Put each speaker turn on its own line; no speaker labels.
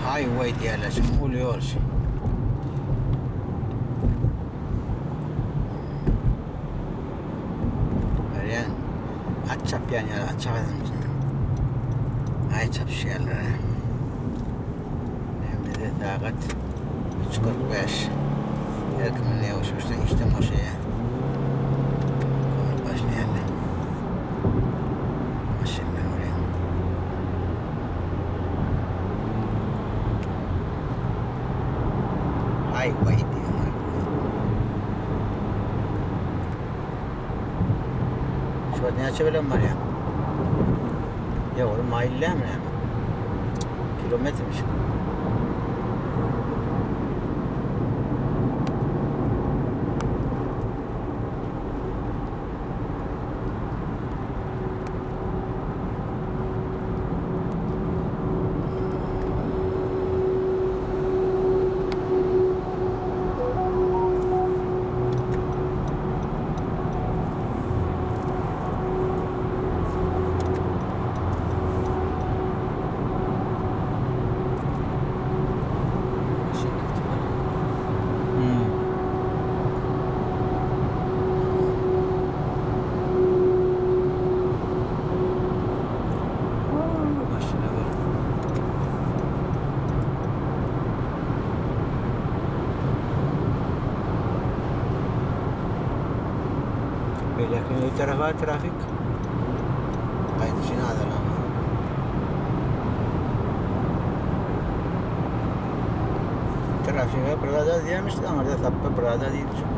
Highway diýerler şuň uly ýol şu. Görýän at çapýan ýaly at çapadym. Aý çapyşýarlar. Hem-de sagat 3.45. Her kim ne uçuşda işden boşaýar. Kömür başlaýarlar. Maşynlar görýän. Highway diýýär, highway. Şu wagt näçe bilen barýaň? Ýok, ol maýl dälmi näme? Kilometrmiş. Hmm. Maşyna bak. Beýleki öý tarafa trafik. Gaýdyşyn azalan. Trafige bir zat diýemiş, aňyrda sapba bir zat diýdi.